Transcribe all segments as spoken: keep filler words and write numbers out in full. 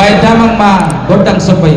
Damang ma gondang somba i.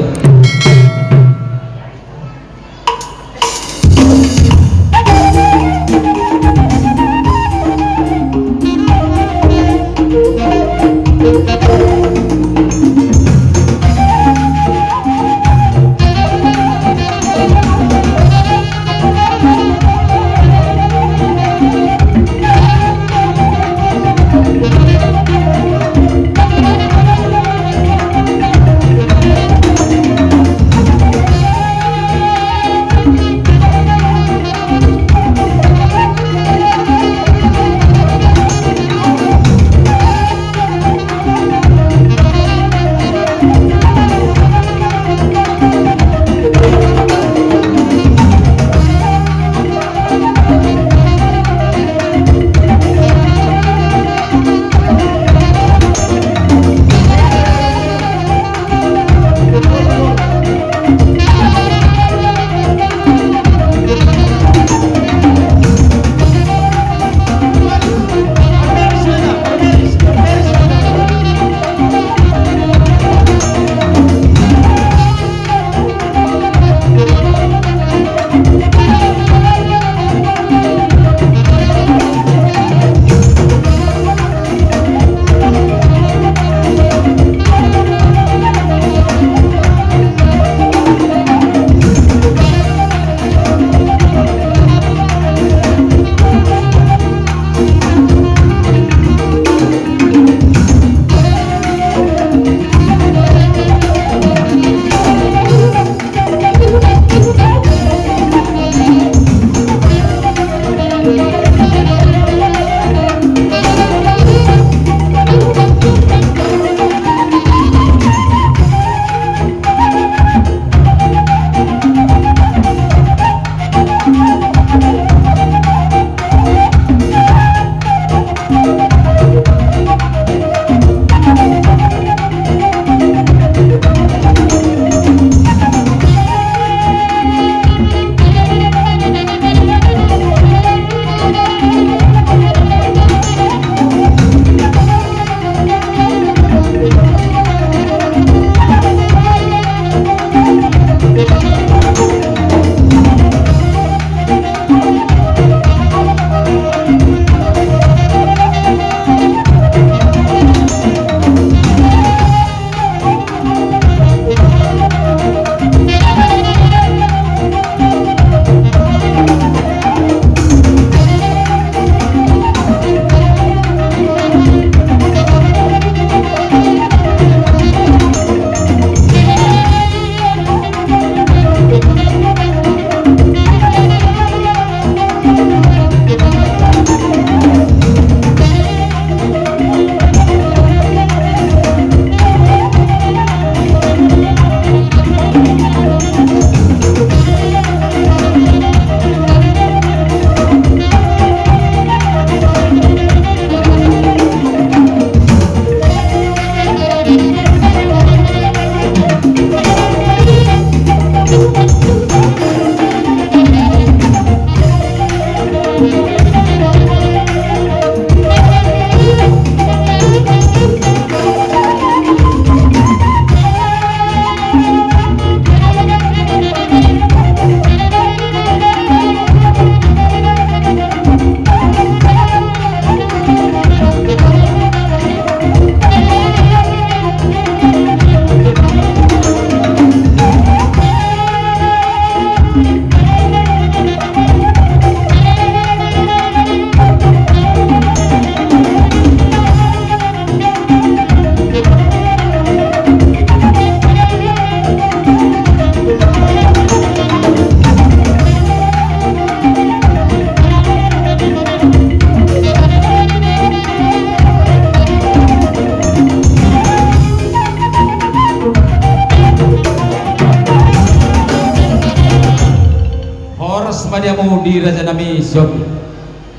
Horas ma di hamu di raja nami Sihombing.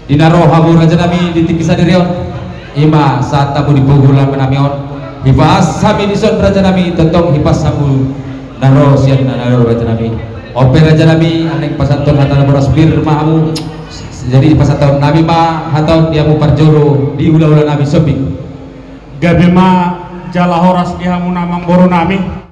Di na ro hamu raja nami di tingki sadari on, i ma sahat hamu di pogu lama nami on. Hipas hami dison raja nami, tongtong hipas hamu na ro sian na ro raja nami. On pe raja nami, alai pasahathon hata na boras pir ma hamu. Jadi pasahathon nami ma hata on di hamu parjolo di hulahula nami Sihombing. Gabe ma Jala horas di hamu amangboru nami.